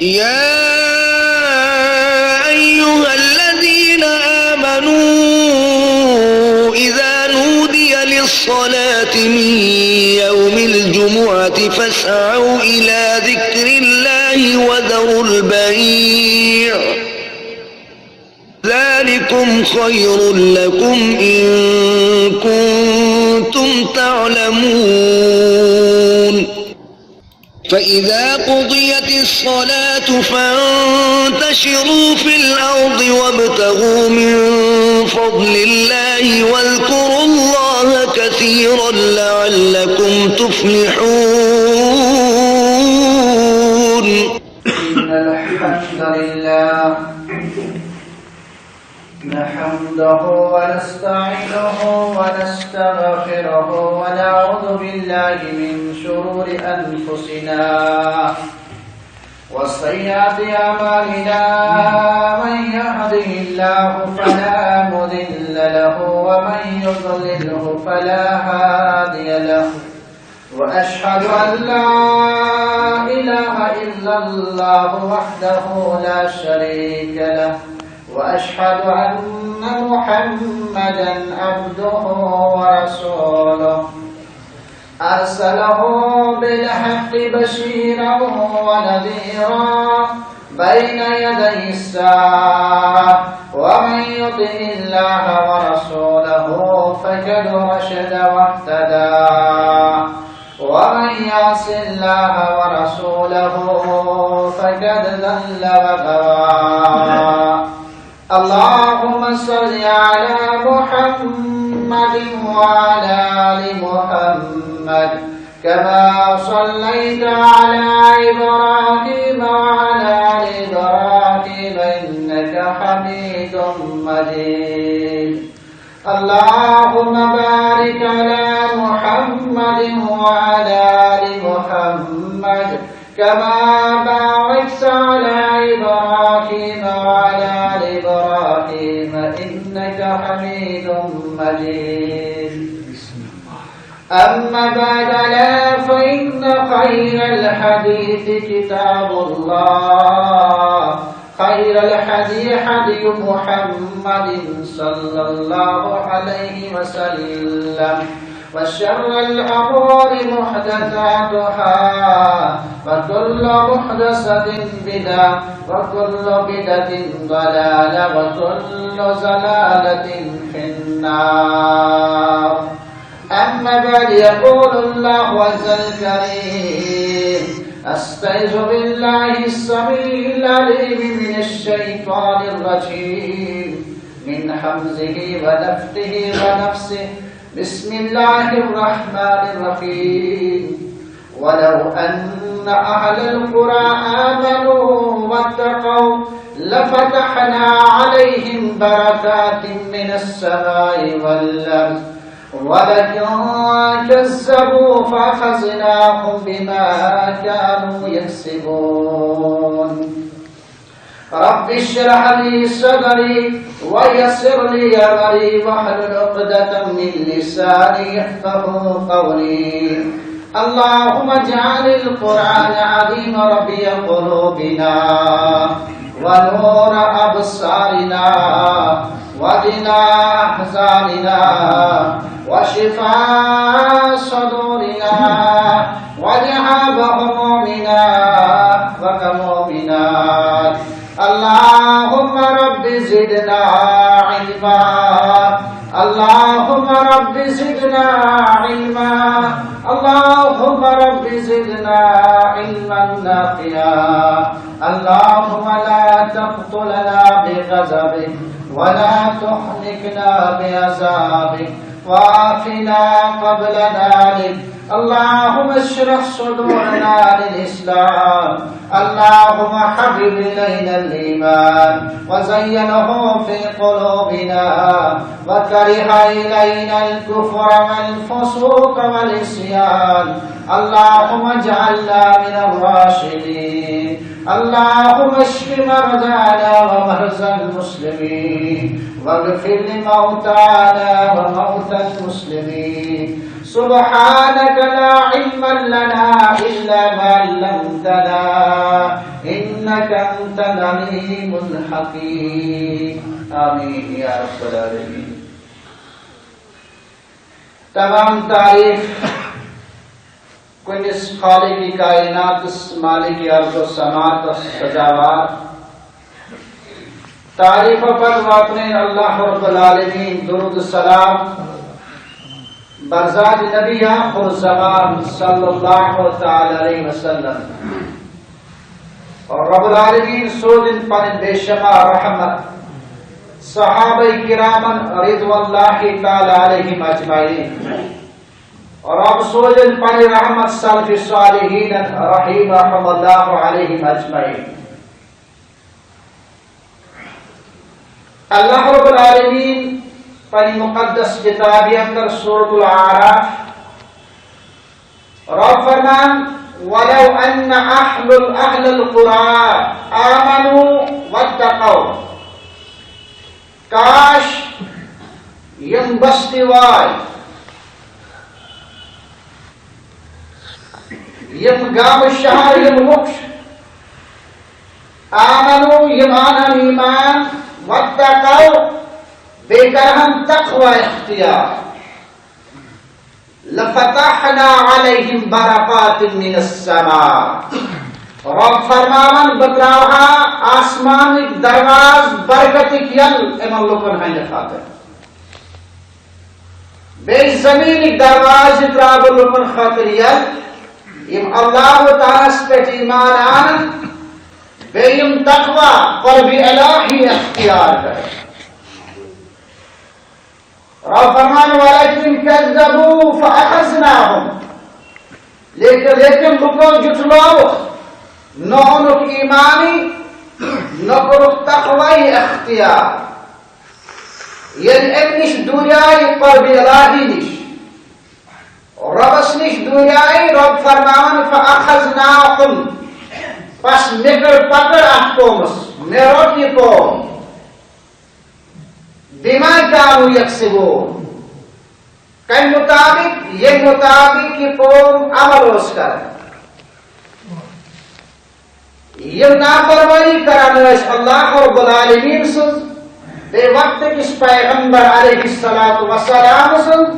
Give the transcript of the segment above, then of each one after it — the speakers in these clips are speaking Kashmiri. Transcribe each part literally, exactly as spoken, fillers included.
يا أيها الذين آمنوا إذا نودي للصلاة من يوم الجمعة فاسعوا إلى ذكر الله وذروا البيع، ذلكم خير لكم إن كنتم تعلمون. فإذا قضيت الصلاة فانتشروا في الأرض وابتغوا من فضل الله واذكروا الله كثيرا لعلكم تفلحون. إن الحمد لله نحمده ونستعينه ونستغفره ونعوذ بالله من شرور أنفسنا وسيئات أعمالنا. من يهده الله فلا مضل له ومن يضلله فلا هادي له. وأشهد أن لا إله إلا الله وحده لا شريك له، وأشهد أن محمدا عبده ورسوله، أرسله بالحق بشيرا ونذيرا بين يدي الساعة، ومن يطع الله ورسوله فقد رشد واهتدى، ومن يعص الله ورسوله فقد ضل وغوى. اللهم صل على محمد وعلى آل محمد كما صليت على إبراهيم وعلى آل إبراهيم إنك حميد مجيد. اللهم بارك على محمد وعلى آل محمد كما باركت على إبراهيم وعلى آل إبراهيم إنك حميد مجيد. أما بعد، ألا فإن خير الحديث كتاب الله، خير الهدي هدي محمد صلى الله عليه وسلم، وشر الأمور محدثاتها، وكل محدثة بدعة، وكل بدعة ضلالة، وكل ضلالة في النار. أما بعد، يقول الله عز الكريم: أستعيذ بالله السميع العليم من الشيطان الرجيم، من همزه ونفخه ونفثه. بسم الله الرحمن الرحيم. ولو أن أهل القرى آمنوا واتقوا لفتحنا عليهم بركات من السماء والأرض ولكن كذبوا فأخذناهم بما كانوا يكسبون. رب اشرح لي صدري ويسر لي أمري واحلل عقدة من لساني يفقهوا قولي. اللهم اجعل القرآن العظيم ربيع قلوبنا ونور أبصارنا وجلاء أحزاننا وشفاء صدورنا وذهاب همومنا وغمومنا. اللهم رب زدنا علما. اللهم رب زدنا علما. اللهم رب زدنا علما نافعا. اللهم لا تقتلنا بغضبك ولا تهلكنا بعذابك وعافنا قبل ذلك. اللهم اشرح صدورنا للإسلام. اللهم حبب إلينا الإيمان وزينه في قلوبنا وكره إلينا الكفر والفسوق والعصيان. اللهم اجعلنا من الراشدين. اللهم اشف مرضانا ومرضى المسلمين واغفر لموتانا وموتى المسلمين. سبحانك لا علم لنا إلا ما علمتنا إنك إنك أنت العليم الحكيم. آمين يا رب العالمين. تمام تعریف کُنِس خالق کائنات، مالک ارض و سماء تس سزاوار۔ تعریف پر واتنے اللہ رب العالمین، درود سلام بر ذات نبی آخر زمان صلی اللہ تعالی علیہ وسلم۔ اور رب العالمین سوزن پن بے شمار رحمت صحابہ کرامن رضوان اللہ تعالی علیہم اجمعین۔ اور رب سوزن پن رحمت سلف صالحین رحمہ اللہ علیہم اجمعین۔ اللہ رب العالمین پنی مقدس کتابی اندر سورۃ الاعراف رب فرمان، ولو ان اہل اہل القرى آمنوا واتقوا، کاش یم بستی وال، یم گام شہر، یم لوک، آمنوا، یم آنن ایمان، واتقوا، بیٚیہِ کرہن تقوی اختیار۔ لفتحنا علیہم برکات من السماء۔ رب فرماوان، بہٕ تراوہا آسمانٕکۍ دروازٕ برکتٕکۍ یَلہٕ یِمن لُکن ہٕنٛدِ خٲطرٕ۔ بیٚیہِ زٔمیٖنٕکۍ دروازٕ تراوٕ بہٕ لُکن خٲطرٕ یَلہٕ، یِم اللہ تعالیٰ ہَس پٮ۪ٹھ ایمان اَنَن، بیٚیہِ یِم تقوی، قرب الہی اختیار کرن۔ رب فرمان، ولكن كذبوا فأخذناهم۔ لیکن، لیکن لُکو جُٹھلووُکھ، نہ اوٚنُکھ ایمانٕے، نہ کوٚرُکھ تقوی اختیار۔ ییٚلہِ اَمہِ نِش دوٗریٛاے قرب الہی نِش، رۄبَس نِش دوٗریٛاے، رۄب فرماوان، فأخذناهم، پس مےٚ کٔر پکڑ اَتھ قومَس، مےٚ روٚٹ یہِ قوم۔ بما كانوا يكسبون، کمہِ مطابق؟ ییٚمہِ مطابق یہِ قوم عمل اوس کران۔ یِم نافرمٲنی کران ٲسۍ اللہ رب العالمین سٕنٛز، بیٚیہِ وقتہٕ کِس پیغمبر علیہ الصلوۃ والسلام سٕنٛز،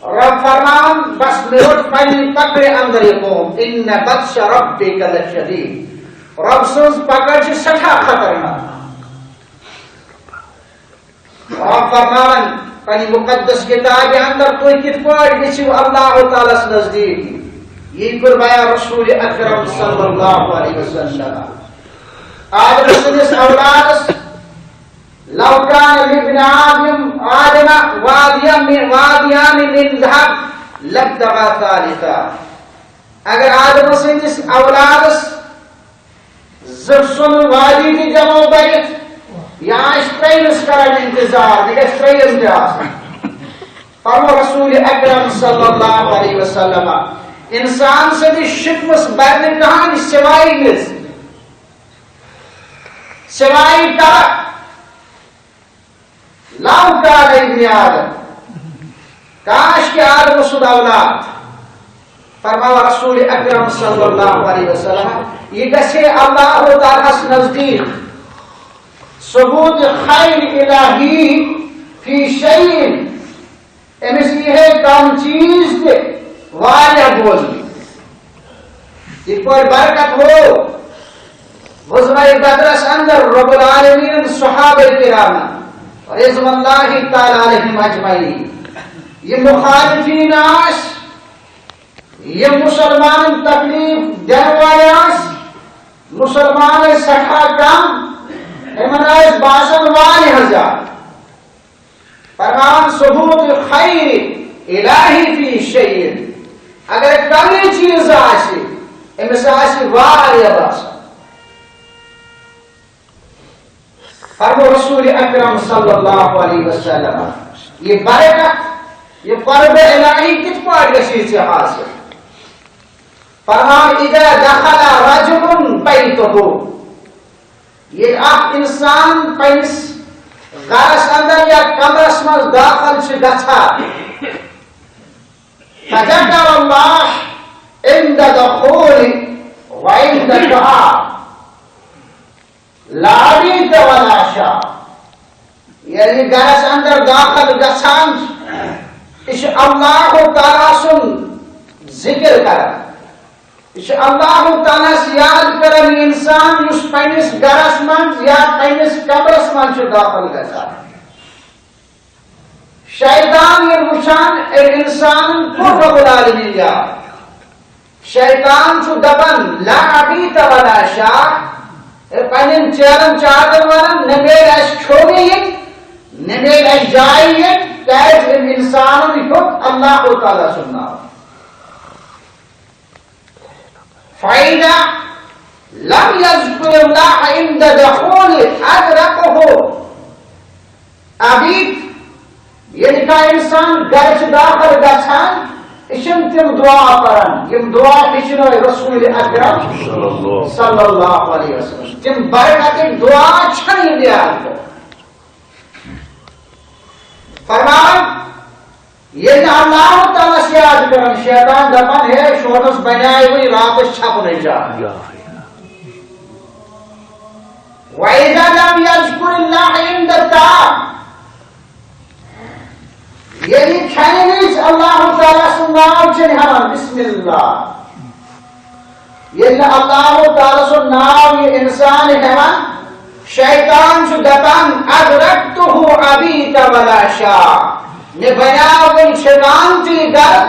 رب فرماوان، بس مےٚ روٚٹ پننہِ پکڑِ اندر یہِ قوم۔ ان بطش ربك لشدید، رب سٕنٛز پکڑ چھِ سٮ۪ٹھاہ خطرناک۔ رب فرماوان پننہِ مقدس کتابہِ اندر، تُہۍ کِتھ پٲٹھۍ گٔژھِو اللہ تعالیٰ ہَس نزدیٖک؟ یہِ کوٚر بیان رسول اکرم صلی اللہ علیہ وسلم۔ آدم سٕنٛدِس اولادس، لو كان لابن آدم، آدم واديان من، واديان من ذهب لابتغى ثالثا۔ اگر آدم سٕنٛدِس اولادس زٕ سۄنہٕ وادی تہِ دِمو بٔرِتھ، یا آسہِ ترٛیٚیِمِس کران انتظار، مےٚ گژھِ ترٛیٚیِم تہِ آسٕنۍ۔ فرمو رسول اکرم صلی اللہ علیہ وسلم، انسان سٕنٛدِس شکمس بَرِ نہٕ کہانی سوائے میٚژِ، سوائے تلک۔ لو كان لابن آدم، کاش کہ آدم سُنٛد اولاد۔ فرماوان رسول اکرم صلی اللہ علیہ وسلم، یہِ گژھِ اللہ تعالیٰ ہَس نزدیٖک۔ ثبوت خیر الہی فی شیء، أمِس یی ہے کم چیز تہِ واریاہ بوزنہٕ۔ یِتھ پٲٹھۍ برکت ہو غزوہ بدرس اندر رب العالمین صحابہ کرام رضوان اللہ تعالیٰ علیہم اجمعین، یِم مخالفین ٲسۍ، یِم مسلمانن تکلیف دِنہٕ وٲلۍ ٲسۍ، مسلمان ٲسۍ سٮ۪ٹھاہ کم، یِمن ٲسۍ باسان واریاہ زیادٕ۔ فرمان ثبوت خیر الہی فی شیء، اگر کمی چیز آسہِ، أمِس آسہِ واریاہ باسان۔ فرمو رسول اکرم صلی اللہ علیہ وسلم، یہِ برکت، یہِ قرب الہی کِتھ پٲٹھۍ گژھِ ژےٚ حٲصِل؟ فرمان، اذا دخل رجل بیتہ، ییٚلہِ اکھ انسان پننِس گرس اندر یا کمرس منٛز داخل چھُ گژھان، فذكر الله عند دخوله وعند الدعاء، لا مبيت ولا شاة۔ ییٚلہِ گرس اندر داخل گژھان چھِ، یہِ چھُ اللہ تعالیٰ سُنٛد ذِکِر کران۔ یہِ چھُ اللہ تعالیٰ ہس یاد کران یہِ انسان، یُس پننِس گرس منٛز یا پننِس کمرس منٛز چھُ داخل گژھان۔ شیطان ییٚلہِ وٕچھان، أمۍ انسانن کوٚر رب العالمین یاد۔ شیطان چھُ دپان، لا مبيت ولا شاة، ہے، پننٮ۪ن ژیرن چاکن ونان، نہ میلہِ اسہِ کھیوٚن ییٚتہِ، نہ میلہِ اسہِ جاے ییٚتہِ، کیازِ أمۍ انسانن ہیوٚت اللہ تعالیٰ سُنٛد ناو۔ فإذا لم يذكر الله عند دخوله أدركه المبيت۔ ییٚلہِ کانٛہہ انسان گرِ چھُ داخل گژھان، یہِ چھُنہٕ تِم دعا پران، یِم دعا ہیٚچھنٲے رسول اکرم صلی اللہ علیہ وسلم۔ تِم برکتٕکۍ دعا چھنہٕ یہِ نیران۔ فرمان، ییٚلہِ نہٕ اللہ تعالیٰ ہس یاد کران، شیطان دپان، ہے، شونس بنیاے وۄنۍ راتس چھپنٕے جاے۔ وإذا لم يذكر الله عند الطعام۔ ییٚلہِ کھٮ۪نہٕ وِزِ اللہ تعالیٰ سُنٛد ناو چھِنہٕ ہٮ۪وان، بسم اللہ۔ ییٚلہِ نہٕ اللہ تعالیٰ سُنٛد ناو یہِ انسان ہٮ۪وان، شیطان چھُ دپان، أدركته المبيت ولا شاة۔ مےٚ بنیاو وۄنۍ ٹھکان تہِ گرٕ،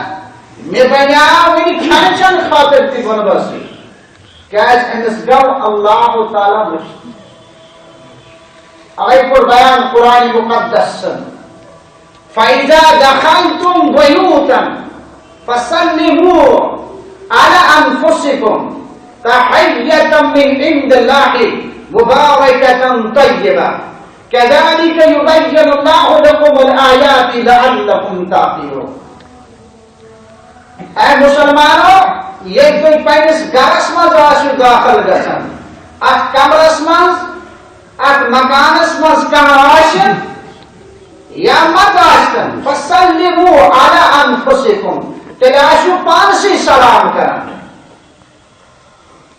مےٚ بنیاو وۄنۍ کھٮ۪ن چٮ۪ن خٲطرٕ تہِ بندوبست۔ کیازِ أمِس گوٚو اللہ تعالیٰ مٔشتٕے۔ اوے کوٚر بیان قرآن مقدس سن، فإذا دخلتم بيوتا فسلموا على أنفسكم تحية من عند الله مباركة طيبة كذلك يبين الله لكم الآيات لعلكم تعقلون۔ اے مسلمانو، ییٚلہِ تُہۍ پننِس گرس منٛز آسِو دٲخل گژھان، اتھ کمرس منٛز، اتھ مکانس منٛز کانٛہہ آسہِ یا مہ تہِ آسہِ تن، فسلموا علی انفسکم، تیٚلہِ آسِو پانسٕے سلام کران۔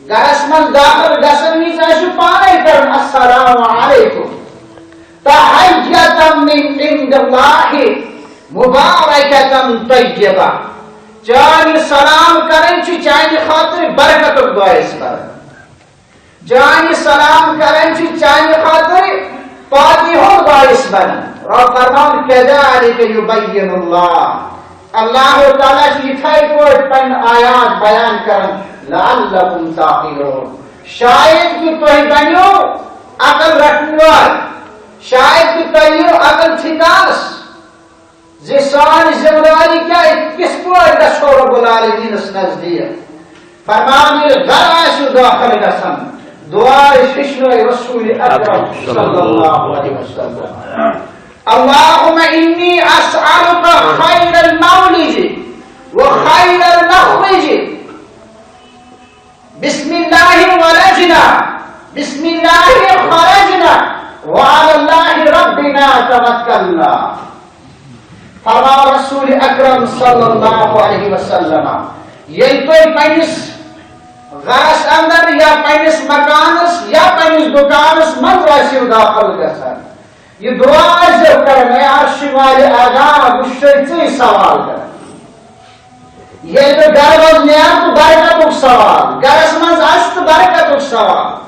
گرس منٛز دٲخل گژھن وِزِ آسِو پانے کران، السلام علیکم، تحیة من عند اللہ مبارکة طیبہ۔ چٲنۍ سلام کرٕنۍ چھِ چانہِ خٲطرٕ برکتُک باعث بنان۔ چٲنۍ سلام کرٕنۍ چھِ چانہِ خٲطرٕ پاکی ہُنٛد باعث بنان۔ رب فرمان، کذالک یبین اللہ۔ اللہ تعالیٰ چھُ یِتھے پٲٹھۍ پنٕنۍ آیات بیان کران، لعلکم تعقلون۔ شاید کہِ تُہۍ بنیو عقل رٹن وٲلۍ، شاید کہِ تُہۍ یِیو عقل ٹھکانس۔ زِ سٲنۍ ذمہ داری کیٛاہ، کِتھ پٲٹھۍ گژھو رب العالمینس نزدیک؟ فرمان، ییٚلہِ گرٕ آسِو دٲخل گژھان، دعا ہیٚچھنٲے رسول اکرم صلی اللہ علیہ وسلم۔ اللہم انی اسألک خیر المولج و خیر المخرج۔ بسم اللہ ولجنا، بسم اللہ خرجنا، وعلی اللہ ربنا توکلنا۔ فرماو رسول اکرم صلی اللہ علیہ وسلم، ییٚلہِ تُہۍ پننِس گرس اندر یا پننِس مکانس یا پننِس دُکانس منٛز ٲسِو دٲخل گژھان، یہِ دعا ٲسۍزیو کران، اے عرشہِ والہِ آقا، بہٕ چھُسے ژٕے سوال کران۔ ییٚلہِ بہٕ گرٕ منٛز نیرٕ تہٕ برکتُک سوال، گرس منٛز اَژٕ تہٕ برکتُک سوال۔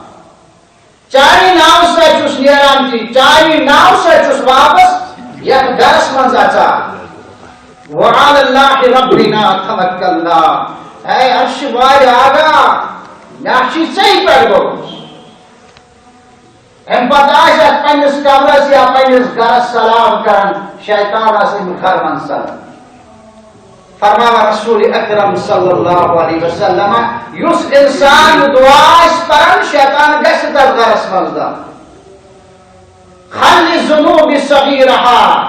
چانہِ ناوٕ سۭتۍ چھُس نیران تہِ، چانہِ ناوٕ سۭتۍ چھُس واپس یتھ گرس منٛز اژان۔ وعلی اللہ ربنا توکلنا۔ اے عرشہِ والہِ آقا، مےٚ چھُے ژےٚ پٮ۪ٹھ بھروسہٕ۔ امہِ پتہٕ آسہِ اتھ پننِس کمرس یا پننِس گرس سلام کران، شیطان آسہِ امہِ گرٕ منٛز ژلان۔ فرماوان رسول اکرم صلی اللہ علیہ وسلم، یُس انسان دعا آسہِ پران، شیطان گژھِ تتھ گرس منٛز داخل۔ خل الذنوب صغیرها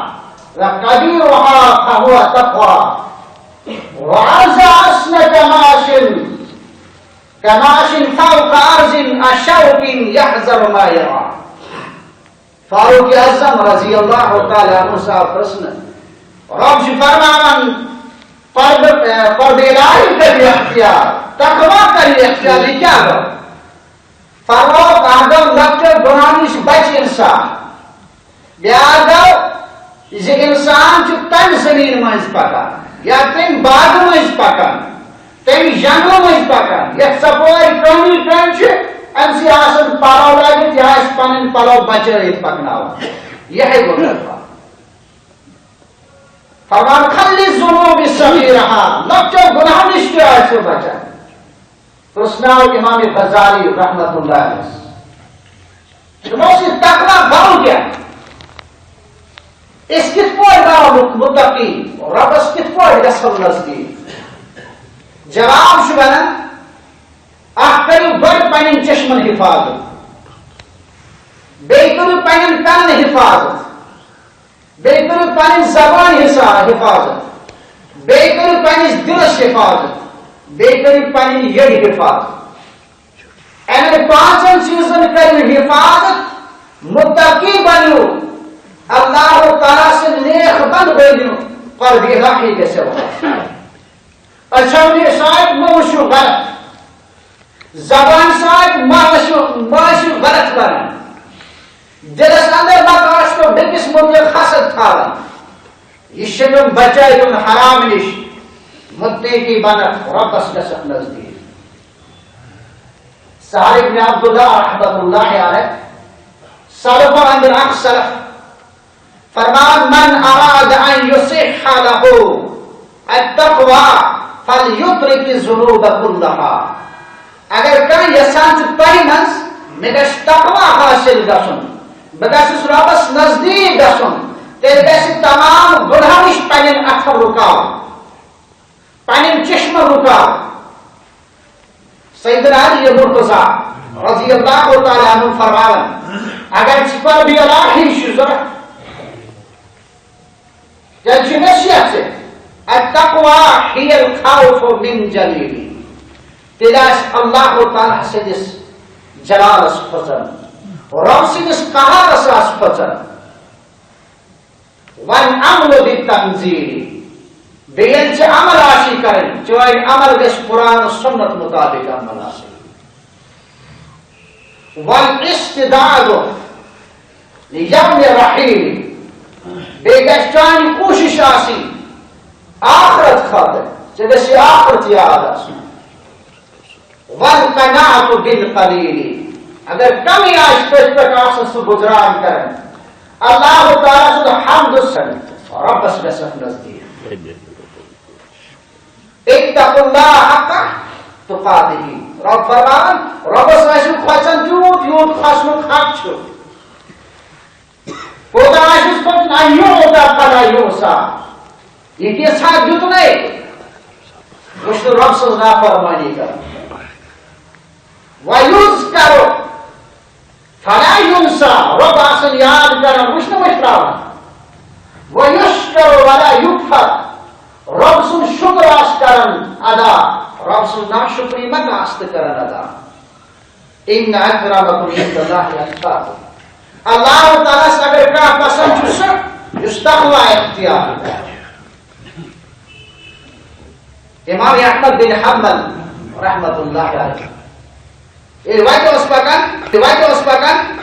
وکبیرها فهو تقوی۔ وعز اسن کماش کماش فوق ارض اشوک یحذر ما یرا۔ فاروق اعظم رضی اللہ تعالیٰ عنہ صاحب پرژھنہٕ، رب چھُ فرماوان، پردٕ، اے، پردٕ الٰہی کٔرِو اختیار، تقوی کٔرِو اختیار، یہِ کیٛاہ گوٚو؟ فاروق اعظم لۄکٹیو انسان۔ بیٛاکھ گوٚو زِ انسان چھُ تَمہِ زٔمیٖنہِ مٔنٛزۍ پکان یا تَمہِ باغہٕ مٔنٛزۍ پکان، تَمہِ جنگلہٕ مٔنٛزۍ پکان، یَتھ ژۄپٲرۍ کٲنی کٲنۍ چھِ، أمۍ سٕے آسان پَلو لٲگِتھ، یہِ آسہِ پَنٕنۍ پَلو بچٲوِتھ پکناوان۔ یِہوٚے گوٚو تقویٰ۔ فرمان، "خل الذنوب صغیرہا"، لۄکٹیو گناہو نِش تہِ آسِو بچان۔ پرٛژھناو امام غزالی رحمت اللہ علیہ۔ دوٚپمَس، یہِ تقویٰ گوٚو کیٛاہ؟ أسۍ کِتھ پٲٹھۍ بنو متقی؟ رۄبَس کِتھ پٲٹھۍ گژھو نزدیٖک؟ جواب چھُ وَنان، اکھ کٔرِو گۄڈٕ پنٕنٮ۪ن چشمن حفاظت، بیٚیہِ کٔرِو پنٕنٮ۪ن کَنن حفاظت، بیٚیہِ کٔرِو پنٕنۍ زبان حسا-، حفاظت، بیٚیہِ کٔرِو پنٕنِس دِلس حفاظت، بیٚیہِ کٔرِو پنٕنۍ یٔڈ حفاظت۔ اَمہِ پانٛژن چیٖزن کٔرِو حفاظت، متقی بٔنِو، اللہ تعالیٰ سٕنٛدۍ نیک بنٛد بٔنِو، قرب الہی گژھٮ۪و۔ أچھو نِش سۭتۍ مہ وٕچھِو غلط، زبان سۭتۍ مہ ٲسِو، مہ ٲسِو غلط ونان، دِلس اندر مہ ٲسِو بیٚکِس مُتعلق حسد تھاوان۔ یہِ چھِ تِم بچٲے تِم حرام نِش، متقی بنکھ، رۄبس گژھکھ نزدیٖک۔ سہل ابن عبداللہ رحمت اللہ علیہ، سلفن اندر اکھ سلف، فرمان، "من اراد ان یصح لہ التقوی فلیترک الذنوب کلہا"۔ اگر کانٛہہ یژھان چھُ تۄہہِ منٛز مےٚ گژھِ تقوی حٲصِل گژھُن، بہٕ گژھُس رۄبَس نزدیٖک گژھُن، تیٚلہِ گژھِ تمام گُناہ نِش پنٕنٮ۪ن اَتھَن رُکاوُن، پنٕنٮ۪ن چشمَن رُکاوُن۔ سیدنا علی مرتضیٰ رضی اللہ تعالیٰ عنہ فرماوان، اگر ژٕ قرب الہی چھُ ضرورت، تیٚلہِ چھِ نصیحت ژےٚ، التقوی ہی الخوف من جلیلی، تیٚلہِ آسہِ اللہ تعالیٰ سٕنٛدِس جلالس کھوژان، رۄب سٕنٛدِس قہرس آس کھوژان۔ والعمل بالتنزیل، بیٚیہِ ییٚلہِ ژےٚ عمل آسی کرٕنۍ، چٲنۍ عمل گژھِ قرآن و سنت مطابق عمل آسٕنۍ۔ والاستعداد لیوم الرحیل، بیٚیہِ گژھِ چٲنۍ کوٗشِش آسٕنۍ آخرت خٲطرٕ، ژےٚ گژھِ آخرت یاد آسُن۔ والقناعة بالقلیل، اگر کمی آسہِ تٔتھۍ پٮ۪ٹھ آسُن سُہ گُزران کران، اللہ تعالیٰ سُنٛد حمد سن، رۄبس گژھکھ نزدیٖک۔ اتقوا اللہ حق تقاتہ، رۄب فرماوان، رۄبس ٲسِو کھۄژان تیوٗت یوٗت کھۄژنُک حق چھُ۔ کوتاہ آسٮ۪س کھۄژُن، ان یعطی فلا یحصی، یہِ کینٛژھا دیُتنَے، وٕچھ نہٕ رۄب سٕنٛز نافرمٲنی کران۔ ویذکر فلا ینسی، رۄب آسان یاد کران، وٕچھ نہٕ مٔشراوان۔ ویشکر ولا یکفر، رۄب سُنٛد شُکر آس کران ادا، رۄب سٕنٛز ناشُکری مہ آس تہٕ کران ادا۔ ان اکرمکم عند اللہ اتقاکم، اللہ تعالیٰ ہس اگر کانٛہہ پسند چھُ سُہ یُس تقوی اختیار کرِ۔ امام احمد بن حنبل رحمت اللہ علیہ، ییٚلہِ وتہِ اوس پکان، ییٚلہِ وتہِ اوس پکان،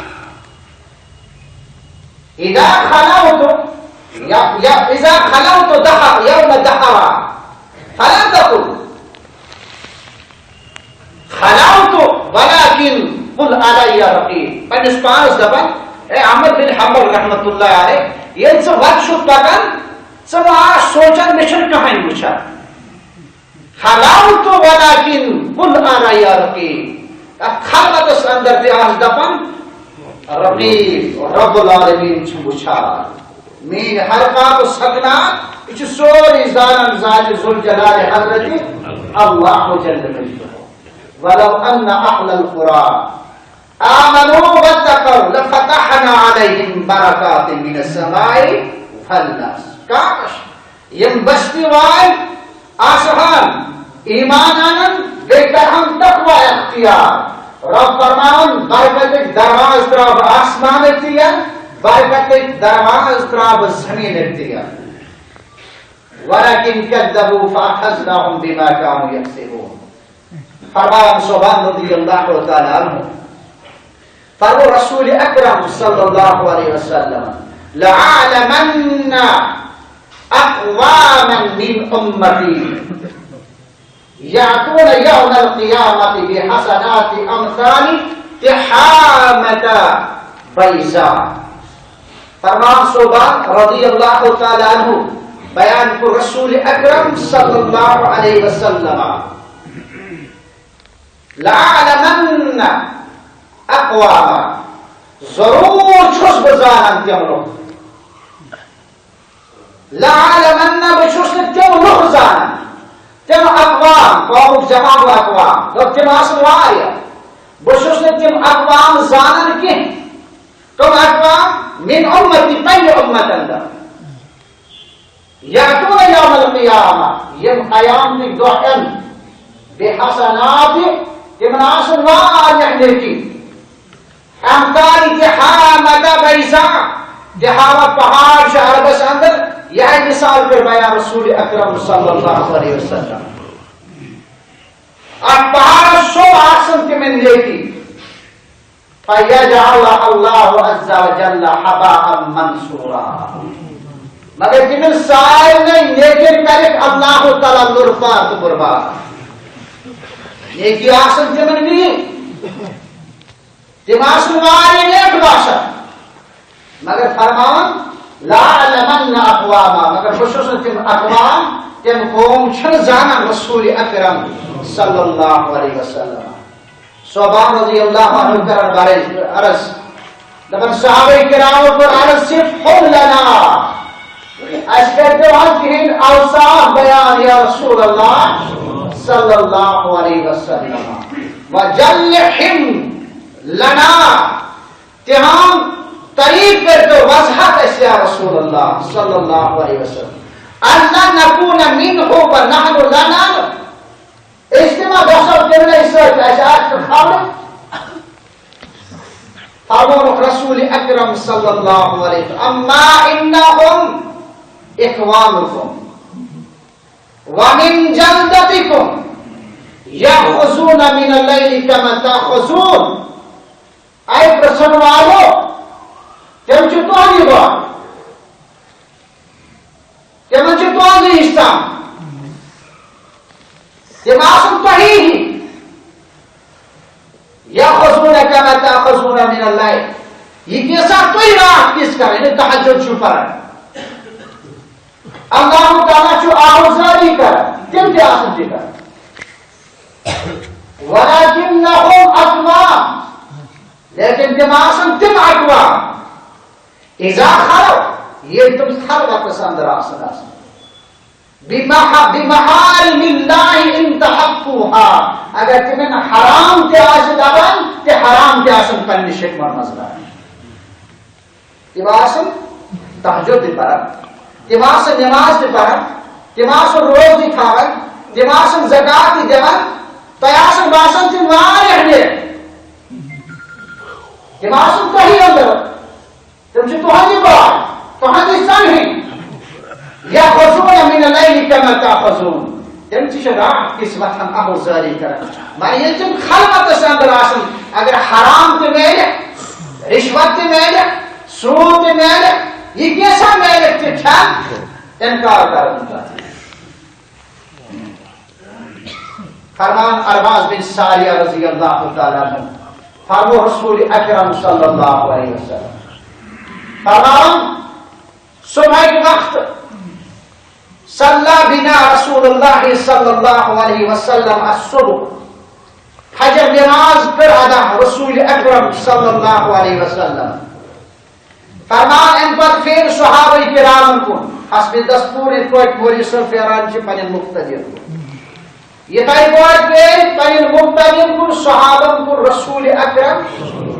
اذا خلوت، یا، یا، اذا خلوت دہر، یوم دہرا، فلا تقل خلوت ولكن قل علي رقيب۔ پننِس پانس دپان، اے احمد بن حنبل رحمت اللہ علیہ، ییٚلہِ ژٕ وتہِ چھُکھ پکان، ژٕ مہ آس سونچان مےٚ چھُنہٕ کٕہٕنۍ وٕچھان۔ خلوت ولكن قل علي رقيب۔ تتھ خلوتس اندر تہِ آس دپان، رقیب، رب العالمین چھُ وٕچھان۔ میٲنۍ ہر کانٛہہ سکنات، یہِ چھُ سورُے زانان ذات ذوالجلال حضرت اللہ جل جلالہ۔ ولو ان اہل القرى آمنوا واتقوا لفتحنا عليهم بركات من السماء والارض۔ کاش، یِم بستی وٲلۍ آسہٕ ہن ایمان انان، بیٚیہِ کرہن تقوی اختیار۔ رب فرماوان، برکتٕکۍ دروازٕ ترٛاوٕ بہٕ آسمانٕکۍ تہِ یَلہٕ، برکتٕکۍ دروازٕ ترٛاوٕ بہٕ زٔمیٖنٕکۍ تہِ یَلہٕ۔ ولكن كذبوا فأخذناهم بما كانوا يكسبون۔ فرماوان صوبان رضی اللہ تعالیٰ عنہ، فرمو رسول اکرم صلی اللہ علیہ وسلم، لأعلمن اقواما من امتی یأتون یوم القیامة بحسنات امثال تحامة بیضاء۔ فرمان صوبان رضی اللہ تعالی عنہ بیان کو رسول اکرم صلی اللہ علیہ وسلم، لأعلمن اقواما، ضرور چھُس بہٕ زانان تِم لُکھ۔ لأعلمن، بہٕ چھُس نہٕ تِم لُکھ زانان، تِم اقوام، قومُک جمع گوٚو اقوام، گوٚو تِم آسن واریاہ۔ بہٕ چھُس نہٕ تِم اقوام زانان کینٛہہ۔ تِم اقوام من امتی، پننہِ امت اندر۔ یأتون یوم القیامہ، یِم قیامتٕکۍ دۄہ یِن، بحسنات، تِمن آسن واریاہ نیکی۔ امثال تحامة بیضاء، تحامہ پہاڑ چھُ عربس اندر، یہِ آیہِ مثال پٲٹھۍ بیان رسول اکرم صلی اللہ علیہ وسلم۔ اتھ پہاڑس سُم آسن تِمن نیکی۔ فیجعلها اللہ عز وجل هباء منثورا۔ مگر تِمن سارنٕے نیکن کرکھ اللہ تعالیٰ لُرپار تہٕ بُربار۔ نیکی آسن تِمن بِہِتھ، تِم آسن واریاہ نیک باسان، مگر فرماوان، لأعلمن اقواما، مگر بہٕ چھُس نہٕ تِم اقوام، تِم قوم چھِنہٕ زانان رسول اکرم صلی اللہ علیہ وسلم۔ صوبان رضی اللہ عنہ کرن عرض، عرض۔ دپان صحابہ کرامو کوٚر عرض، صفهم لنا۔ اسہِ کٔرۍتو حظ تِہنٛدۍ اوصاف بیان یا رسول اللہ صلی اللہ علیہ وسلم۔ وجلهم لنا۔ تِہنٛد طریق کٔرۍتو وضاحت اسہِ یا رسول اللہ صلی اللہ علیہ وسلم۔ ألا نكون منه ونحن لا نعلم۔ اجتماع گژھو تمنے سۭتۍ، اسہِ آسہِ نہٕ خبر۔ فرمونُکھ رسول اکرم صلی اللہ علیہ وسلم، أما إنهم إخوانكم ومن جلدتكم يأخذون من الليل كما تأخذون۔ اے پرژھن والو، تِم چھِ تُہنٛدی باپار۔ تِمن چھِ تُہنٛزٕے ہِش تام۔ تِم آسن تۄہی ہِوۍ۔ یأخذون کما تأخذون من الليل۔ یہِ کینٛژھا تُہۍ راتھ کِژھ کران، یعنی تہجد چھِو پران۔ اللہ تعالیٰ چھُ آہوزاری کران، تِم تہِ آسن تہِ کران۔ ولكنهم أقوام، لیکن تِم آسن تِم اقوام۔ اذا خلوا، ییٚلہِ تِم خلوتس اندر آسن، آسن۔ بمح-، بمحارم اللہ انتهكوها، اگر تِمن حرام تہِ آسہِ دبان، تہِ حرام تہِ آسن پننہِ شکمن منٛز کران۔ تِم آسن تہجد تہِ پران، تِم آسن نماز تہِ پران، تِم آسن روزٕ تہِ تھاوان، تِم آسن زکات تہِ دِوان، تۄہہِ آسن باسان تِم واریاہ نیک۔ تِم آسن تۄہی اندر۔ تِم چھِ تُہنٛدِ باپار، تُہنٛدِ زنہِ ہٕنٛدۍ۔ یأخذون من الليل كما تأخذون۔ تِم تہِ چھِ راتھ کِژھ وۄتھان آہوزاری کران۔ مگر ییٚلہِ تِم خلوتس اندر آسن، اگر حرام تہِ میلہِ، رشوت تہِ میلہِ، سود تہِ میلہِ، یہِ کینٛژھا میلہِ تہِ کھٮ۪ن، انکار کرن نہٕ تتھ۔ فرمان عرباض بن ساریہ رضی اللہ تعالیٰ عنہ، فرمو رسول اکرم صلی اللہ علیہ وسلم۔ فرمان صبح کے وقت صلی بنا رسول اللہ صلی اللہ علیہ وسلم الصبح۔ فجر نماز کٔر ادا رسول اکرم صلی اللہ علیہ وسلم۔ فرمان امہِ پتہٕ پھیٖرۍ صحابہ کرامن کُن، حسب دستور یِتھ پٲٹھۍ مولوی صٲب پھیران چھِ پننٮ۪ن مقتدین کُن۔ یِتھے پٲٹھۍ پھیٖرۍ پننٮ۪ن مقتدین کُن، صحابن کُن رسول اکرم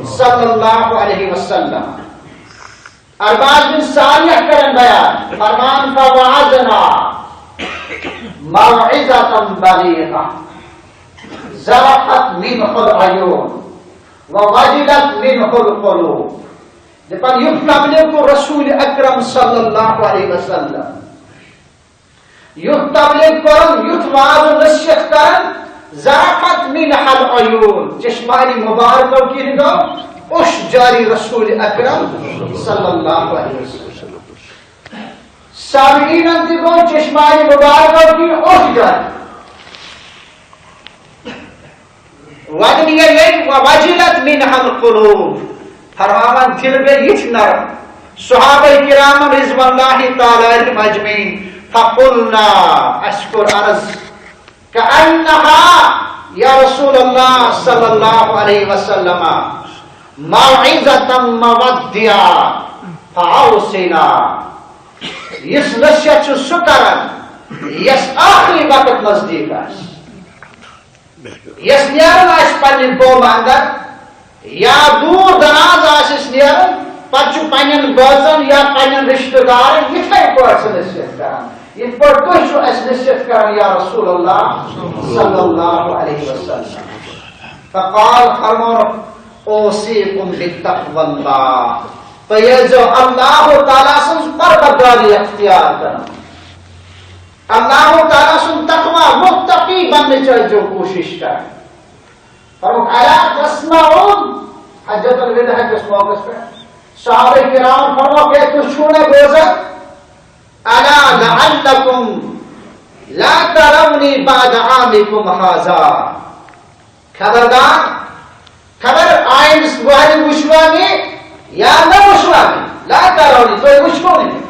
صلی اللہ علیہ وسلم۔ عرباض بن ساریہ کرن بیان، فرمان فوعظنا موعظة بلیغة ذرفت منه العیون ووجلت منه القلوب۔ دپان یُتھ تبلیغ کوٚر رسول اکرم صلی اللہ علیہ وسلم، یُتھ تبلیغ کوٚرُن، یُتھ واز و نصیحت کرن، ذرفت منه العیون، چشمانی مبارکو کِنۍ گوٚو اوٚش جاری رسول اکرم صلی اللہ علیہ وسلم۔ سامعینن تہِ گوٚو چشمانِ مبارکو کِنۍ اوٚش گرم۔ وَدنی گٔے وَوَجِلَتْ مِنْهَا الْقُلُوبُ۔ فرماوان دِل گٔے یِتھ نرم۔ صحابہ کرامن رضوان اللہ تعالیٰ علیہم اجمعین۔ فَقُلْنَا، اَسہِ کوٚر عرض، کأنها یا رسول اللہ صلی اللہ علیہ وسلم موعظة مودع فأوصنا۔ یُس نصیحت چھُ سُہ کران یس آخری وقت نزدیک آسہِ، یس نیران آسہِ پننہِ قومہٕ اندر، یا دوٗر دراز آسٮ۪س نیرُن، پتہٕ چھُ پننٮ۪ن بٲژن یا پننٮ۪ن رشتہٕ دارن یِتھے پٲٹھۍ سُہ نصیحت کران، یِتھ پٲٹھۍ تُہۍ چھِو اَسہِ نصیحت کران یا رسول اللہ صلی اللہ علیہ وسلم۔ فقال، فرمونُکھ، اوصیکم بتقوی اللہ، تُہۍ ٲسۍزیو اللہ تعالیٰ سٕنٛز پربرداری اختیار کران، اللہ تعالیٰ سُنٛد تقوی، متقی بننٕچ ٲسۍزیو کوٗشش کران۔ فرمووُکھ، الا تسمعون، حجۃ الوداع کِس موقعس پٮ۪ٹھ صحابہ کرام فرمووُکھ، ہے، تُہۍ چھِو نہ بوزان؟ الا لعلکم لا ترونی بعد عامکم هذا۔ خبردار، خبر آیندٕ وہرِ وٕچھوا مےٚ یا نہ وٕچھوا مےٚ؟ لا ترونی، تُہۍ وٕچھو نہٕ مےٚ۔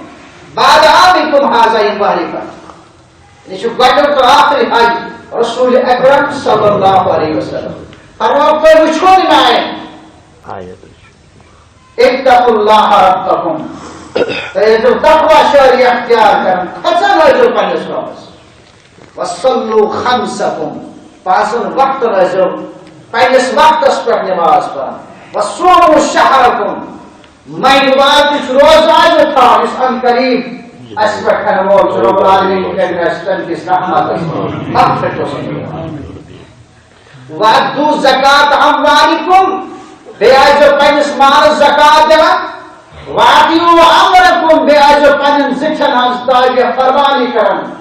بعد عامکم هذا، ییٚمہِ وہرِ پتہٕ۔ یہِ چھُ گۄڈٕنیُک تہٕ ٲخری حج رسول اکرم صلی اللہ علیہ وسلم۔ فرموو، تُہۍ وٕچھو نہٕ مےٚ آیندٕ۔ اتقوا اللہ ربکم۔ تُہۍ ٲسۍزیو تقوی شٲعری اختیار کران، کھۄژان ٲسۍزیو پننِس رۄبس۔ وصلوا خمسکم، پانٛژن وقتن ٲسۍزیو پننِس وقتس پٮ۪ٹھ نماز پران۔ وصوموا شہرکم، ماہِ مبارکٕچ روزٕ ٲسۍزیو تھاوان، یُس ان قریب اَسہِ پٮ۪ٹھ ہٮ۪نہٕ وول چھُ۔ رب العالمین کٔرِنۍ اَسہِ تٔمۍ کِس رحمتس منٛز مغفرت۔ وَأَدُّوا زَكَاةَ أَمْوَالِكُمْ، بیٚیہِ ٲسۍزیو پننِس مالس زکات دِوان۔ وَأَطِيعُوا أَمِيرَكُمْ، بیٚیہِ ٲسۍزیو پننٮ۪ن زِٹھٮ۪ن ہٕنٛز تابع فرمانی کران۔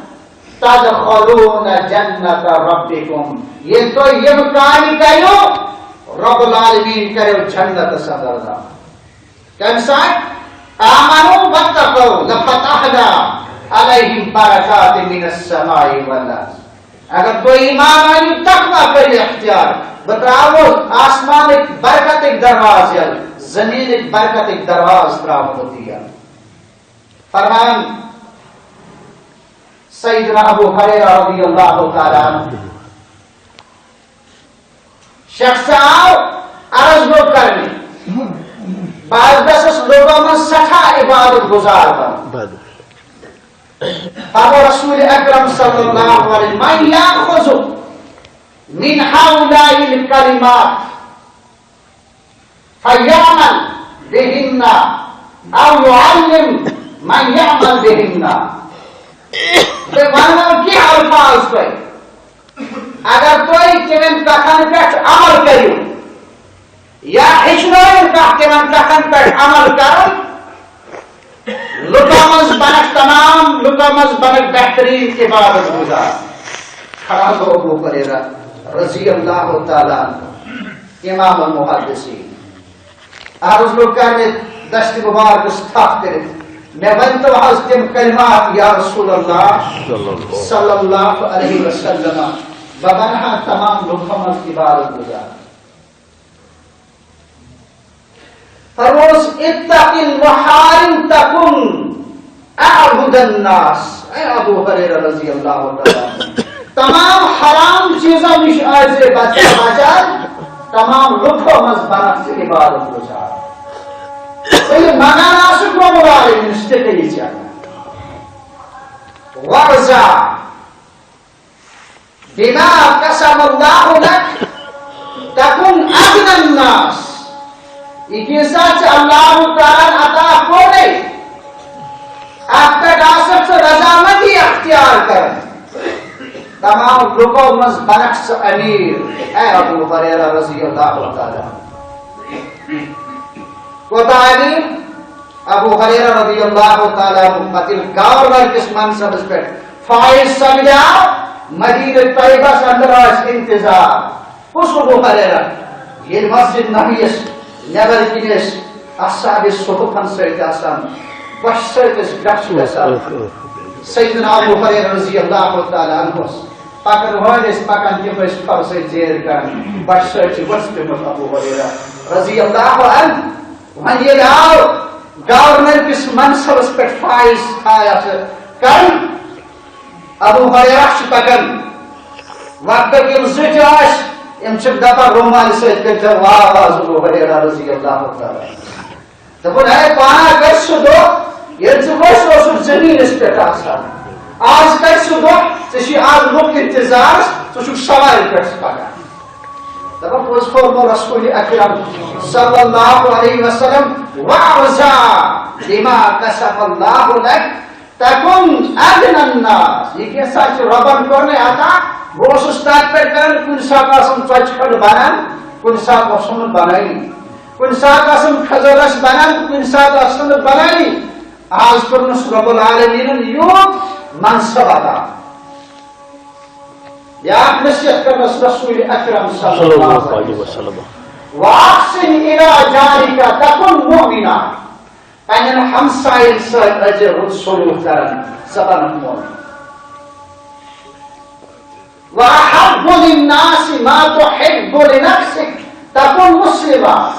تَدْخُلُوا جَنَّةَ رَبِّكُمْ، ییٚلہِ تُہۍ یِم کامہِ کٔرِو، رب العالمین کٔرِو جنتس اندر داخل۔ کمہِ ساتہٕ؟ آمنوا واتقوا لفتحنا علیہم برکات من السماء والارض۔ اگر تُہۍ ایمان أنِو، تقوی کٔرِو اختیار، بہٕ ترٛاوٕ آسمانٕکۍ برکتٕکۍ دروازٕ یَلہٕ، زٔمیٖنٕکۍ برکتٕکۍ دروازٕ ترٛاوٕ بہٕ تہِ یَلہٕ۔ فرمان سیدنا ابو ہریرہ رضی اللہ تعالیٰ عنہ، شخص آو عرض لوگ کرنہِ، بہٕ حظ گژھس لوکو منٛز سٮ۪ٹھاہ عبادت گزار بنُن۔ فرموو رسول اکرم صلی اللہ علیہ وسلم، من یاخذ من هؤلاء الکلمات فیعمل بہن او یعلم من یعمل بہن۔ تُہۍ وننو کینٛہہ الفاظ تۄہہِ، اگر تُہۍ تِمن کتھن پٮ۪ٹھ عمل کٔرِو یا ہیٚچھنٲیِو کانٛہہ تِمن کتھن پٮ۪ٹھ عمل کرُن، لُکو منٛز بنکھ تمام، لُکو منٛز بنکھ بہتریٖن عبادت گزار۔ کھڑا گوٚو ابو ہریرہ رضی اللہ تعالیٰ عنہ، امام المحدثین۔ عرض لوگ کرنہِ دست مبارکس تھپھ کٔرِتھ، مےٚ ؤنۍ تو حظ تِم کلمات یا رسول اللہ صلی اللہ علیہ وسلم، بہٕ بنہٕ ہا تمام لُکو منٛز عبادت گزار۔ فرموس، اتق المحارم تکن اعبد الناس۔ اے ابو ہریرہ رضی اللہ تعالیٰ عنہ، تمام حرام چیزو نِش ٲسۍ زِ بچان، بچان، تمام لُکو منٛز بنکھ ژٕ عبادت گزار۔ ژٕ یہِ منان آسکھ رب العالمینس تہِ کٔرِتھ ژےٚ۔ وارضا بما قسم اللہ لک تکن اغنی الناس۔ یہِ چیٖز سا چھِ اللہ تعالیٰ ہن عطا کوٚرمُت، اتھ پٮ۪ٹھ آسکھ ژٕ رضامندی اختیار کران۔ تمام لُکو منٛز بنکھ ژٕ امیر، اے ابو ہریرہ رضی اللہ تعالیٰ عنہ۔ کوتاہ امیر؟ ابو ہریرہ رضی اللہ تعالیٰ عنہ پتہٕ ییٚلہِ گورنر کِس منصبس پٮ۪ٹھ فائز سپدیو، مدینہ طیبس اندر ٲسۍ انتظار۔ کُس ابو ہریرہ؟ ییٚلہِ مسجد نبویس نٮ۪بر کِنۍ ٲسۍ اصحاب صحفن سۭتۍ آسان، بۄچھِ سۭتۍ ٲسۍ گرٛکھ چھِ گژھان۔ سیدنا ابو ہریرہ رضی اللہ تعالیٰ عنہ اوس پکان، وٲنۍ ٲسۍ پکان، تِم ٲسۍ فرضٕچ زیر کران، بۄچھِ سۭتۍ چھِ ؤژھ پیمٕژ ابو ہریرہ رضی اللہ عنہ۔ وۄنۍ ییٚلہِ آو گورنر کِس منصبس پٮ۪ٹھ فٲیض فایض کران، ابو ہریرہ چھُ پکان، وقتُک یِم زٕٹھۍ ٲسۍ، یِم چھِ دپان، رومالہِ سۭتۍ کٔرۍزیو واو آز ابو ہریرہ رضی اللہ تعالیٰ عنہ۔ دوٚپُن، ہے پانا، کر سُہ دۄہ ییٚلہِ ژٕ ؤسۍ اوسُکھ زٔمیٖنَس پٮ۪ٹھ آسان۔ آز کر سُہ دۄہ، ژےٚ چھُے آز لُکھ اِنتظارَس، ژٕ چھُکھ سوارِ پٮ۪ٹھ پَکان۔ دَپان، پوٚز فرموو رسول اکرم صلی اللہ علیہ وسلم، "واوزع بما قسم اللہ لک تکن اغنی الناس"۔ یہِ کیٛاہ سا چھُ رۄبَن کوٚرمُت عطا؟ بہٕ اوسُس تَتھ پٮ۪ٹھ کران، کُنہِ ساتہٕ آسان ژۄچہِ کھنٛڈ بَنان، کُنہِ ساتہٕ اوسُم نہٕ بَنٲنی۔ کُنہِ ساتہٕ آسان کھٔزٕر رَس بَنان، کُنہِ ساتہٕ آسان نہٕ بَنٲنی۔ آز کوٚرنَس رۄب العالمیٖنَن یوٗت منصب عطا۔ بیٛاکھ نصیحت کٔرنَس رسول اکرم صلی اللہ علیہ وسلم۔ "وَأَحْسِنْ إِلَىٰ جَارِكَ تَكُنْ مُؤْمِنًا"۔ پنٛنٮ۪ن ہمساین سۭتۍ ٲسۍ زِ رُت سلوٗک کران، ژٕ بنکھ مؤمن۔ "وَأَحَبَّ لِلنَّاسِ مَا تُحِبُّ لِنَفْسِكَ تَكُنْ مُسْلِمًا"۔